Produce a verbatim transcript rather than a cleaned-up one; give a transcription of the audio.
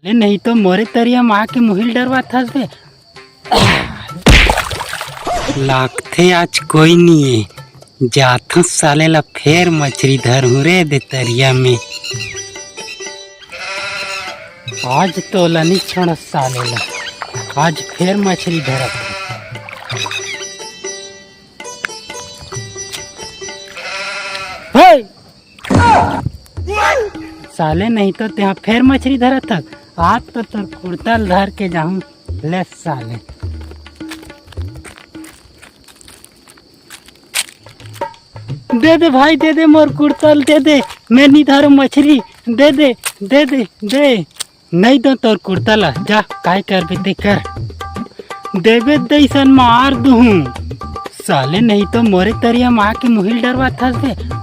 ले नहीं तो मोरे तरिया म आके मुहिल डरवात हस बे। लागथे आज कोई नहीं है, जाथों साले ला फेर मछरी धरहूँ रे दे तरिया में। आज तो ला नहीं छोड़ा साले ला, आज फेर मछरी धरत। हे! साले नहीं तो तेहा फेर मछरी धरत हस। आज तो तोर कुर्ता ल धर के जाहूं। ले साले। दे दे भाई, दे दे मोर कुर्ता ल, दे दे। मैं नी धरो मछरी। दे दे, दे दे, दे। नहीं दो तोर कुर्ता ला, जा, काय करबे ते कर। देबे दइसन मार दूहूं। साले नहीं तो मोरे तरिया म आके मुहिल डरवात हस बे।